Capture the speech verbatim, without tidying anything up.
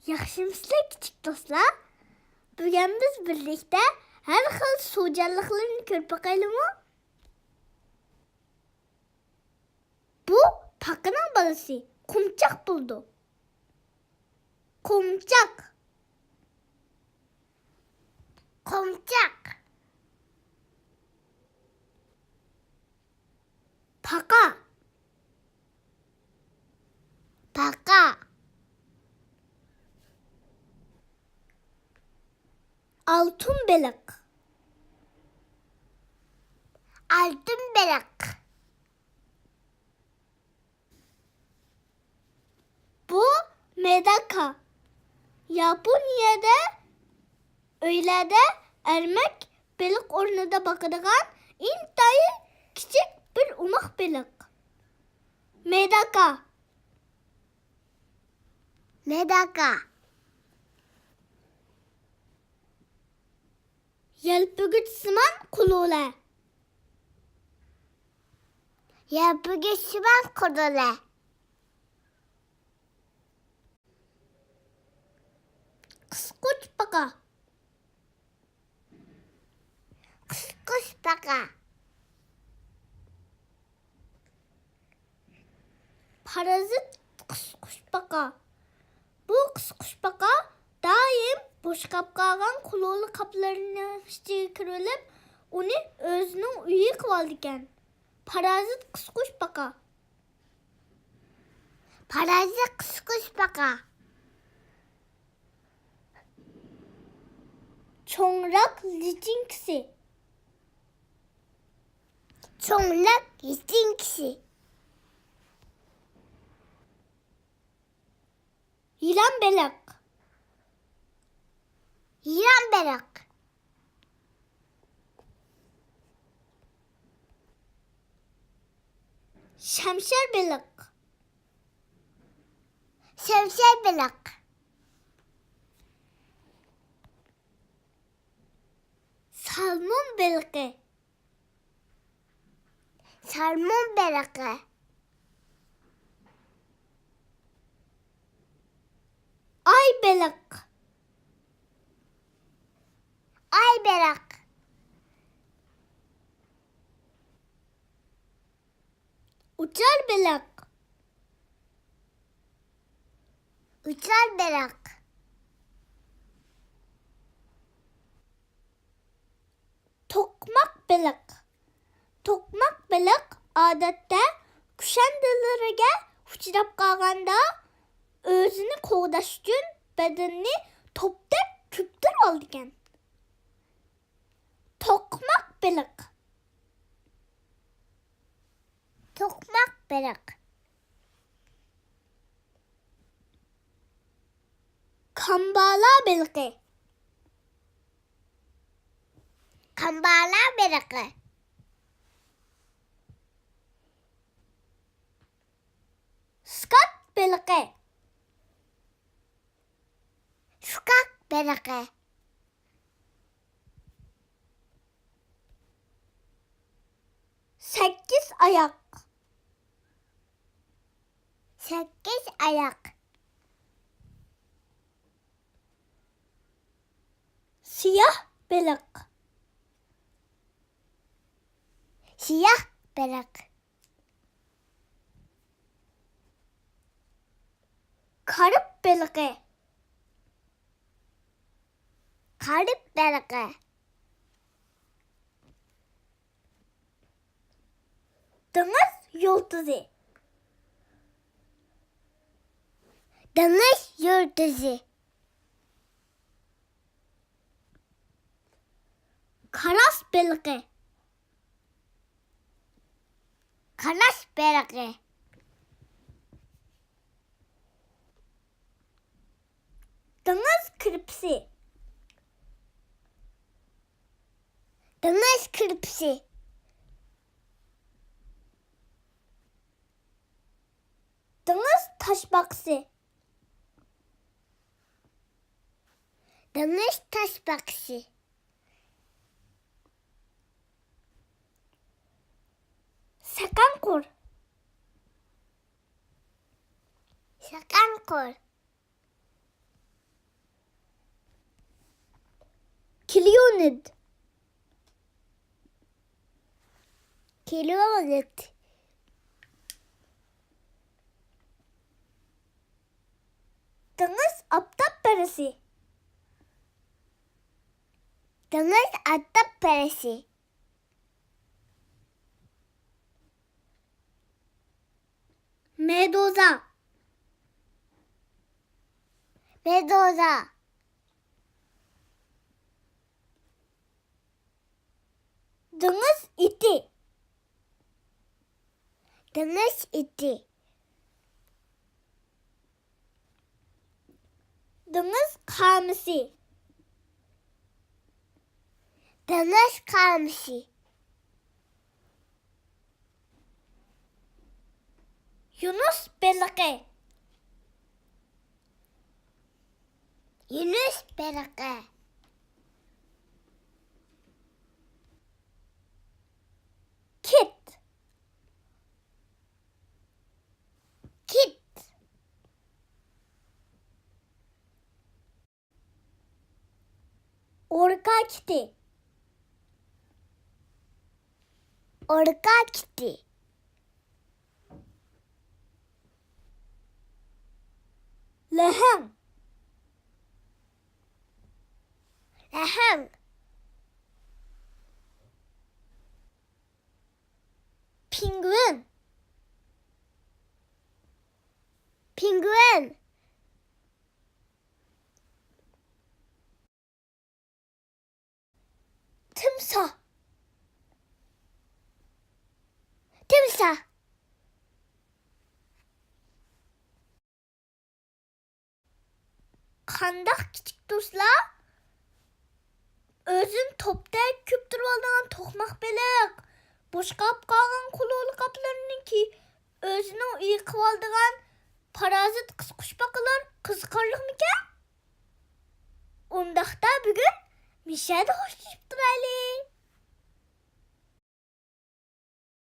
ياخشىمۇسىلەر كىچىك دوستلار؟ بۈگۈن بىز بىرلىكتە ھەر خىل سۇ جانلىقلىرىنى كۆرۈپ باقايلىمۇ؟ بۇ پاقىنىڭ بالىسى قۇمچاق بولىدۇ. قۇمچاق. قۇمچاق. پاقا. پاقا. ئالتۇن بېلىق. ئالتۇن بېلىق. بۇ مېداكا. ياپونىيەدە ئۆيلەردە ئەرمەك بېلىق ئورنىدا باقىدىغان ئىنتايىن كىچىك بىر ئوماق بېلىق. مېداكا. مېداكا. يەلپۈگۈچسىمان قۇلۇلە. يەلپۈگۈچسىمان قۇلۇلە. قىسقۇچپاقا. قىسقۇچپاقا. پارازىت قىسقۇچپاقا. بۇ قىسقۇچپاقا دائىم بوشىقىپ قالغان قۇلۇلە قاپلىرىنىڭ ئىچىگە كىرىۋېلىپ، ئۇنى ئۆزىنىڭ ئۆيى قىلىۋالىدىكەن. پارازىت قىسقۇچپاقا. پارازىت قىسقۇچپاقا. چوڭ راك لىچىنكىسى. چوڭ راك لىچىنكىسى. يىلان بېلىق. يىلان بېلىق. شەمشەر بېلىق. شەمشەر بېلىق. سالمون بېلىقى. سالمون بېلىقى. ئاي بېلىق. ئاي بېلىق. ئۇچار بېلىق. ئۇچار بېلىق. توقماق بېلىق. توقماق بېلىق ئادەتتە كۈشەندىلىرىگە ئۇچراپ قالغاندا، ئۆزىنى قوغداش ئۈچۈن بەدىنىنى توپتەك كۆپتۈرۈۋالىدىكەن. توقماق بېلىق. توقماق بېلىق. كامبالا بېلىقى. كامبالا بېلىقى. سكات بېلىقى. سكات بېلىقى. سەككىز ئاياق. سەككىز ئاياق. سىياھ بېلىق. سىياھ بېلىق. كارپ بېلىقى. كارپ بېلىقى. دېڭىز يۇلتۇزى. دېڭىز يۇلتۇزى. كاراس بېلىقى. كاراس بېلىقى. دېڭىز كىرپىسى. دېڭىز كىرپىسى. دېڭىز تاشپاقىسى. دېڭىز تاشپاقىسى. سەقەنقۇر. سەقەنقۇر. كليونىد. كليونىد. دېڭىز ئاپتاپ پەرىسى. دېڭىز ئاپتاپ پەرىسى. مېدۇزا. مېدۇزا. دېڭىز ئىتى. دېڭىز ئىتى. دېڭىز قامىسى. دېڭىز قامىسى. يۇنۇس بېلىقى. يۇنۇس بېلىقى. كىت. كىت. ئوركا كىتى. ئوركا كىتى. لەھەڭ. لەھەڭ. پېنگۋىن. پېنگۋىن. تىمساھ. تىمساھ. قانداق كىچىك دوستلار؟ ئۆزىنى توپتەك كۆپتۈرۈۋالىدىغان توقماق بېلىق، بوشاپ قالغان قولىلىق قاپلىرىنى كى-، ئۆزىنىڭ ئېقىۋالىدىغان پارازىت قىسقۇچپاقىلار قىزىقارلىقمىكەن؟ ئۇنداقتا بۈگۈن مۇشۇ يەردە خوشلىشىپ تۇرايلى.